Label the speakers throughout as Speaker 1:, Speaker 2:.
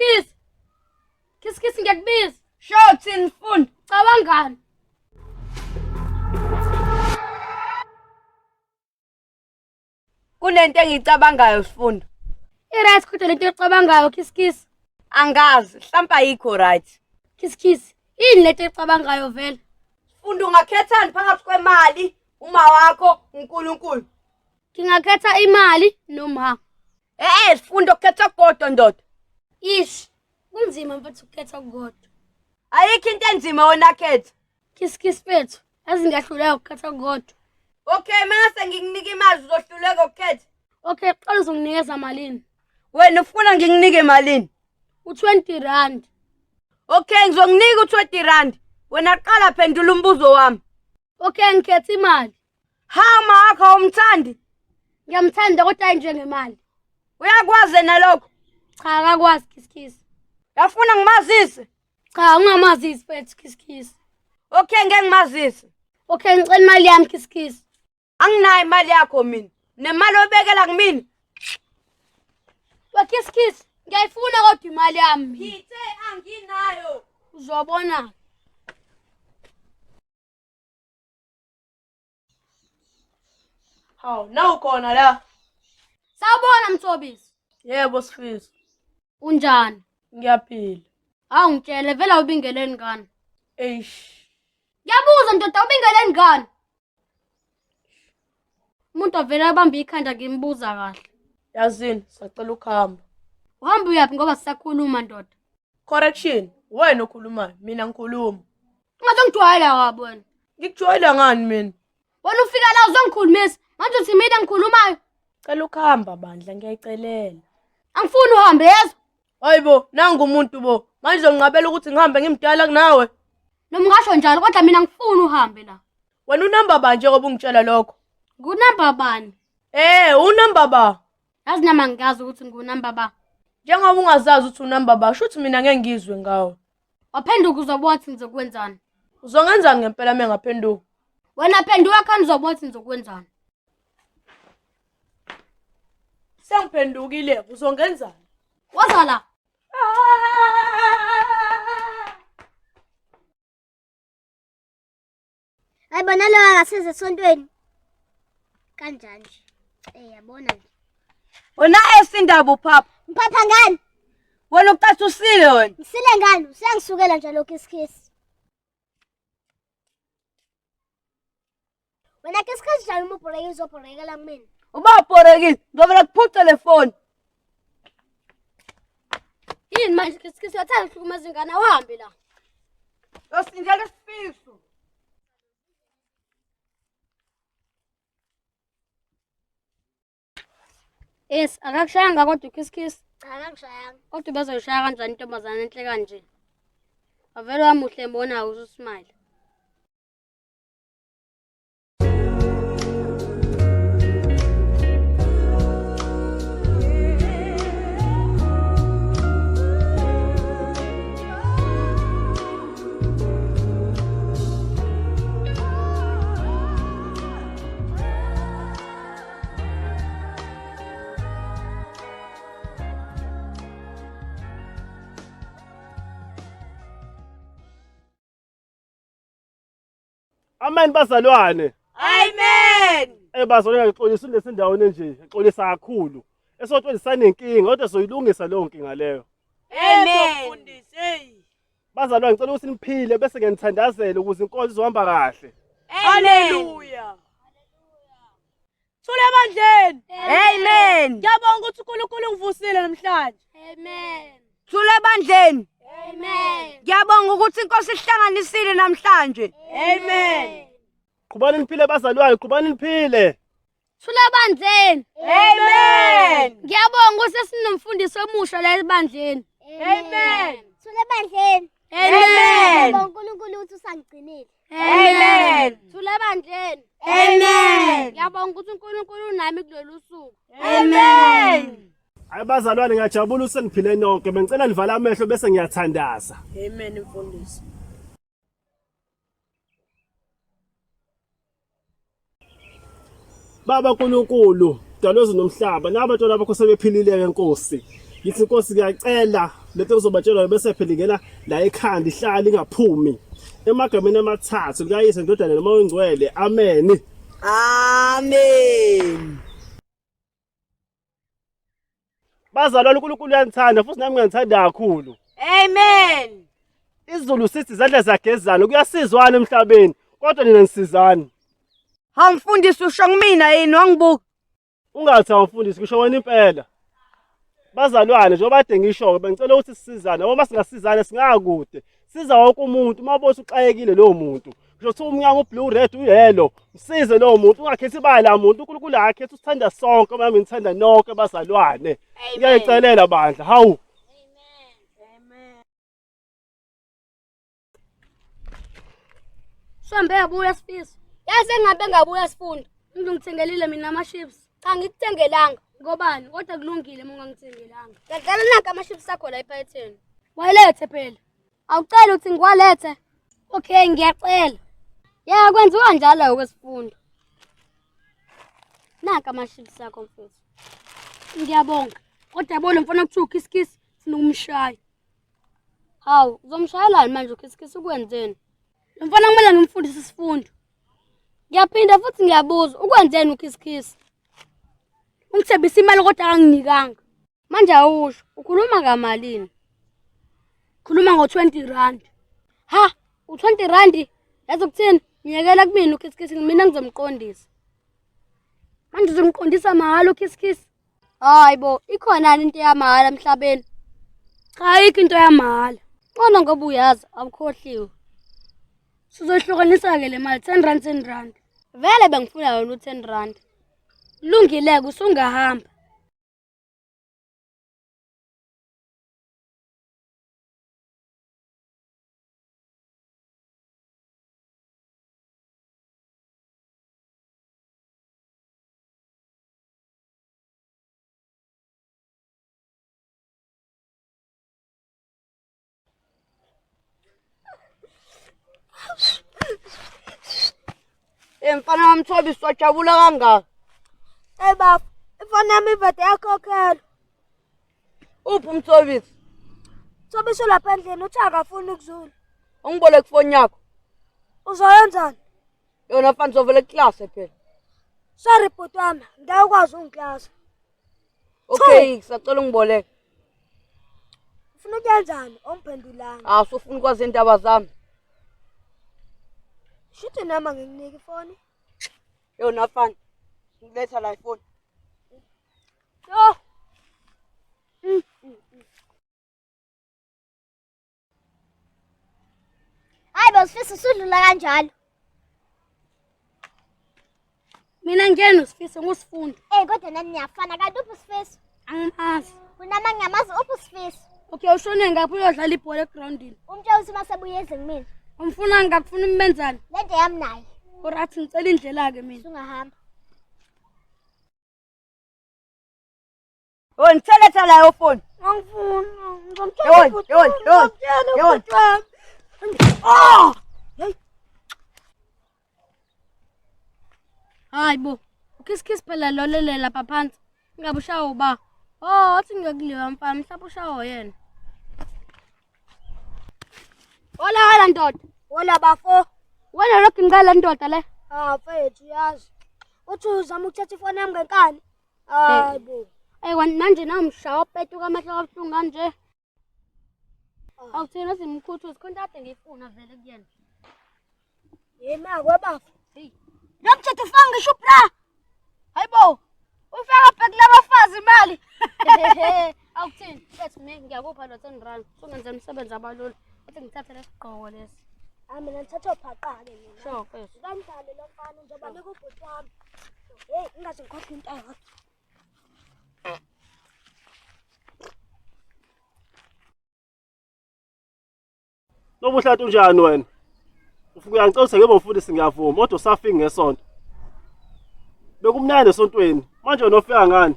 Speaker 1: Kiss. Kiss kiss ngiyakubiza.
Speaker 2: Sho thini Sifundo?
Speaker 1: Cabangani?
Speaker 2: Kunento engiyicabangayo Sifundo.
Speaker 1: I-right kodwa lento oyicabangayo kiss kiss.
Speaker 2: Angazi, mhlawumbe ayikho right.
Speaker 1: Kiss kiss. Yini lento oyicabangayo vele?
Speaker 2: Sifundo ungakhethani phakathi kwemali, uma wakho, uNkulunkulu?
Speaker 1: Ngingakhetha imali noma.
Speaker 2: Eh eh Sifundo khetha kodwa ndoda.
Speaker 1: Ish, kunzima mfethu ukukhetha kodwa.
Speaker 2: Ayikho into enzima wena khetha.
Speaker 1: Kiss kiss mfethu, yazi ngiyahluleka ukukhetha kodwa.
Speaker 2: Okay, mase ngikunika imali uzohluleka ukukhetha.
Speaker 1: Okay, qala uzonginikeza malini?
Speaker 2: Wena ufuna ngikunike malini?
Speaker 1: U-20 rand.
Speaker 2: Okay, ngizokunika u-20 rand. Wena qala phendula umbuzo wami.
Speaker 1: Okay, ngikhetha imali.
Speaker 2: Ha, uma wakho awumthandi?
Speaker 1: Ngiyamthanda kodwa hayi njengemali.
Speaker 2: Uyakwazi yena lokho?
Speaker 1: Cha, akakwazi kiss kiss.
Speaker 2: Yafuna ngimazise?
Speaker 1: Cha, ungamazisi mfethu kiss kiss.
Speaker 2: Okay, ngeke ngimazise.
Speaker 1: Okay, ngicela imali yami kiss kiss.
Speaker 2: Anginayo imali yakho mina. Nemali oyibekela kumina.
Speaker 1: We kiss kiss, ngiyayifuna kodwa imali yami.
Speaker 2: Ngithe anginayo.
Speaker 1: Uzobona.
Speaker 3: Hawu, nawukhona la.
Speaker 1: Sawubona Mthobisi.
Speaker 3: Yebo Sifiso.
Speaker 1: Unjani?
Speaker 3: Ngiyaphila.
Speaker 1: Hawu ngitshele vele awubingeleni ngani?
Speaker 3: Eish.
Speaker 1: Ngiyabuza ndoda awubingeleni ngani? Umuntu avele abambe ikhanda ngimbuza kahle.
Speaker 3: Yazini, sacela ukuhamba.
Speaker 1: Uhamba uyaphi ngoba sisakhuluma ndoda?
Speaker 3: Correction, wena okhulumayo, mina ngikhuluma.
Speaker 1: Ungazongijwayela kabi wena.
Speaker 3: Ngikujwayela ngani mina?
Speaker 1: Wena ufika la uzongikhulumisa. Manje uthi mina ngikhulumayo.
Speaker 3: Cela ukuhamba bandla, ngiyayicelela.
Speaker 1: Angifuni uhambe yezwa.
Speaker 3: Hayibo, nangu umuntu bo. Manje uzonqabela ukuthi ngihambe ngimdala kunawe.
Speaker 1: Noma ungasho njalo kodwa mina ngifuni uhambe la.
Speaker 3: Wena unamba ba njengoba ungitshela lokho?
Speaker 1: Ngunamba bani?
Speaker 3: Eh, unamba ba.
Speaker 1: Yazi nami angikazi ukuthi ngunamba ba.
Speaker 3: Njengoba ungazazi ukuthi unamba ba, shuthi mina ngeke ngizwe ngawe.
Speaker 1: Waphenduka uzobona ukuthi ngizokwenzani.
Speaker 3: Uzongenzani ngempela uma ngaphenduka?
Speaker 1: Wena phenduka khani uzobona ukuthi ngizokwenzani.
Speaker 3: Sengiphendukile, uzongenzani?
Speaker 1: Woza la.
Speaker 4: Hayi bona lo akasize esontweni. Kanjani nje? Eh yabona nje.
Speaker 2: Wena esindaba uphapha.
Speaker 4: Ngiphapha ngani?
Speaker 2: Wena ucathi usile wena.
Speaker 4: Ngisile ngani? Usengisukela nje lokhu isikhisi. Wena ke isikhathi njani uma ubhorekile uzobhorekela kumina?
Speaker 2: Uba ubhorekile, ngizovela kuphuce le foni.
Speaker 1: Yini manje kiss kiss uyathanda ukuhlukumeza ingane awuhambe la.
Speaker 2: Yosindela isifiso.
Speaker 1: Yes, akakushayanga kodwa ukiss kiss.
Speaker 4: Cha akangishayanga.
Speaker 1: Kodwa ubezoyishaya kanjani intombazane enhle kanje? Wavele wamuhle mbona ususmile.
Speaker 5: Amen bazalwane.
Speaker 2: Amen.
Speaker 5: Eh bazalwane ngixolisa lesindaweni nje, ngixolisa kakhulu. Esontweni sanenkinga kodwa soyilungisa leyo nkinga leyo.
Speaker 2: Amen.
Speaker 3: Mfundisi, hey.
Speaker 5: Bazalwane ngicela ukuthi niphile bese ngiyanithandazela ukuze inkonzo izohamba kahle.
Speaker 3: Hallelujah. Thula ebandleni.
Speaker 2: Amen.
Speaker 3: Ngiyabonga ukuthi uNkulunkulu ungivusile namhlanje.
Speaker 1: Amen.
Speaker 2: Thula ebandleni.
Speaker 1: Amen.
Speaker 2: Ngiyabonga ukuthi inkosi ihlanganisile namhlanje.
Speaker 3: Amen.
Speaker 5: Qhubani niphile bazalwane, qhubani niphile.
Speaker 1: Thula ebandleni.
Speaker 2: Amen.
Speaker 1: Ngiyabonga ukuthi sesinomfundisi omusha la ebandleni.
Speaker 3: Amen.
Speaker 4: Thula ebandleni.
Speaker 1: Amen.
Speaker 4: Ngiyabonga uNkulunkulu ukuthi usangigcinile.
Speaker 2: Amen.
Speaker 1: Thula ebandleni.
Speaker 2: Amen.
Speaker 1: Ngiyabonga ukuthi uNkulunkulu unami kulolu suku.
Speaker 2: Amen.
Speaker 5: Hayi bazalwane ngiyajabula ukuthi seniphile nonke. Bengicela nivale amehlo bese ngiyathandaza.
Speaker 3: Amen mfundisi.
Speaker 5: Baba uNkulunkulu, dalozwe nomhlaba, nabantwana bakho sebephilile ke Nkosi. Ngithi Nkosi ngiyacela lento engizobatshelwa bese phela ingena la ekhanda ihlala ingaphumi. Emagameni amathathu likaYise indodana noMoya oNgcwele. Amen.
Speaker 2: Amen.
Speaker 5: Bazalwane uNkulunkulu uyanithanda futhi nami ngiyanithanda kakhulu.
Speaker 2: Amen.
Speaker 5: Izulu sithi izandla ziyagezana kuyasizwana emhlabeni kodwa nina nisizani.
Speaker 2: Hawu mfundisi usho kumina yini wangibuka?
Speaker 5: Ungathi awumfundisi kusho wena impela. Bazalwane njengoba kade ngisho-ke bengicela ukuthi sisizane ngoba singasizane singakude. Siza wonke umuntu uma ubona uxakekile lowo muntu. Ngisho kuthiwa umnyama ublue red uyellow, msize lowo muntu ungakhethi ibala muntu uNkulunkulu akakhethi usithanda sonke uma ngithanda nonke bazalwane. Ngiyayicelela bandla hawu.
Speaker 1: Sihambe yabuya Sifiso. Yazi engabe ngabuya sifundo. Umuntu ngithengelile mina ama-chips. Cha ngikuthengelanga. Ngobani? Kodwa kulungile uma ungangithengelanga. Ngiyadlala nanka ama-chips akho la ephaketheni. Walethe phela. Awuceli ukuthi ngiwalethe. Okay, ngiyacela. Ya kwenziwa njalo kwesifundo. Nanka ama-chips akho mfethu. Ngiyabonga. Kodwa yabo lo mfana kuthiwa ukhisikisi funa ukumshaya. Hawu, uzomshayelani manje ukhisikisi ukwenzeni? Lo mfana kumele ngimfundise isifundo. Ngiyaphinda futhi ngiyabuza, ukwenzeni ukhisikisi? Ungithembisa imali kodwa akanginikanga. Manje awusho, ukhuluma ngamalini? Khuluma ngo-20 rand. Ha, u-20 rand? Yazi ukuthini? Ngiyekela kumina ukhisikisi, mina ngizomqondisa. Manje uzomqondisa mahhala ukhisikisi? Hayi bo, ikhona into yamahhala emhlabeni? Cha, ayikho into yamahhala. Ngcono ngoba uyazi, awukhohliwe. Sizohlukanisa-ke le mali, 10 rand, 10 rand. Vele bengifuna wena u-10 rand. Lungile-ke, usungahamba.
Speaker 2: Eh mfana wami Thobi siwajabula kangaka.
Speaker 4: Hey bafo, ifoni yami ivede yakhokhelwa.
Speaker 2: Uphi umthobisi?
Speaker 4: Thobisi ulapha endlini uthi akafuni ukuzula.
Speaker 2: Ungiboleke ifoni yakho.
Speaker 4: Uzoyenzani?
Speaker 2: Yona mfana uzovele kuklase phela.
Speaker 4: Sorry bhuti wami, ngeke ukwazi ungiklasa.
Speaker 2: Okay, ngisacela ungiboleke.
Speaker 4: Ufuna ukuyenzani? Ongiphendulanga.
Speaker 2: Ah, usufuna ukwazi indaba zami.
Speaker 4: Shuthi nami angikuniki ifoni.
Speaker 2: Yona mfana, ngiletha la ifoni.
Speaker 1: Yo.
Speaker 4: Hayi bo Sifiso usudlula kanjalo.
Speaker 1: Mina ngiyena uSifiso nguSifundo.
Speaker 4: Ey kodwa nani niyafana kanti uphi uSifiso?
Speaker 1: Angimazi.
Speaker 4: Unama ngiyamazi uphi uSifiso?
Speaker 1: Okay, ushone ngaphi uyodlala ibhola egrawundini.
Speaker 4: Umtshela ukuthi uma sebuye eze kumina.
Speaker 1: Umfuna ngakufuna umenzani?
Speaker 4: Lento yami naye.
Speaker 1: Alright, ngicela indlela-ke mina.
Speaker 4: Usungahamba.
Speaker 2: Yona ngithe la yofoni.
Speaker 4: Angifuni. Ngizomtshela
Speaker 2: Yona,
Speaker 4: ubhuti
Speaker 2: yona,
Speaker 4: wami,
Speaker 2: yona,
Speaker 4: ngizomtshela
Speaker 2: yona.
Speaker 4: ubhuti wami.
Speaker 2: Oh!
Speaker 1: Hayi bo. Ukhisikisi phela lo lele lapha phansi. Ingabe ushawa uba. Oh, athi ngikuliwa mfana, mhlawumbe ushawa yena. Hola hola ndoda.
Speaker 4: Hola bafo.
Speaker 1: Wena lokhu ngicela ndoda le.
Speaker 4: Ah mfethu yazi. Uthi uzama ukuthatha ifoni yami ngenkani. Hayi bo.
Speaker 1: Ey manje namshaya opetuka amehlo kabuhlungu kanje. Awuthina simkhuthuzi khona kade ngiyifuna vele kuyena.
Speaker 4: Yema kwebafo.
Speaker 1: Hey.
Speaker 4: Lo mthetho ufaka ngisho ubra.
Speaker 1: Hayibo. Ufaka bheki labafazi imali. Awuthini? Mfethu mina ngiyakupha lo 10 rand. Sungenza umsebenzi abalula. Uthi ngithathe lesigqoko lesi.
Speaker 4: Ah mina ngithatha ophaqa-ke mina.
Speaker 1: Sure mfethu.
Speaker 4: Kanjani lo mfana njengoba nikubhuti wami. Hey ngingaze ngikhohlwe into eyodwa.
Speaker 5: Nobuhlatu unjani wena? Ufike uyangicela ukuthi ngebe umfundisi ngiyavuma kodwa usafiki ngesonto. Bekumnandi esontweni. Manje wena ufika ngani?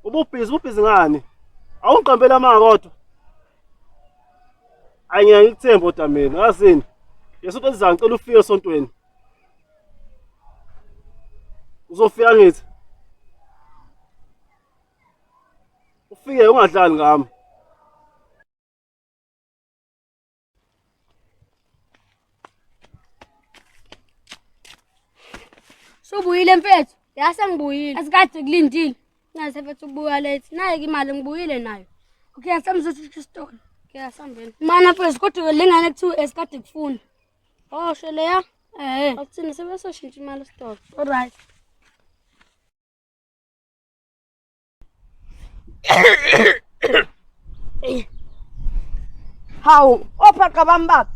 Speaker 5: Ububhizi ububhizi ngani? Awungiqambela amanga kodwa. Ayi ngeke ngikuthembe kodwa mina, yazini. Ngesonto elizayo ngicela ufike esontweni. Uzofika ngithi. Ufike ungadlali ngami.
Speaker 1: Subuyile mfethu. Ya sengibuyile. Asikade kulindile. Nase mfethu ubuya late. Nayi ke imali ngibuyile nayo. Okay, asamzothi isitolo. Okay, asambeni. Mana mfethu kodwa le ngane kuthiwa esikade kufuna. Oh, sheleya. Eh, akuthini sebesoshintsha imali esitolo. Alright.
Speaker 2: Hawu, ophaqa bami baphi?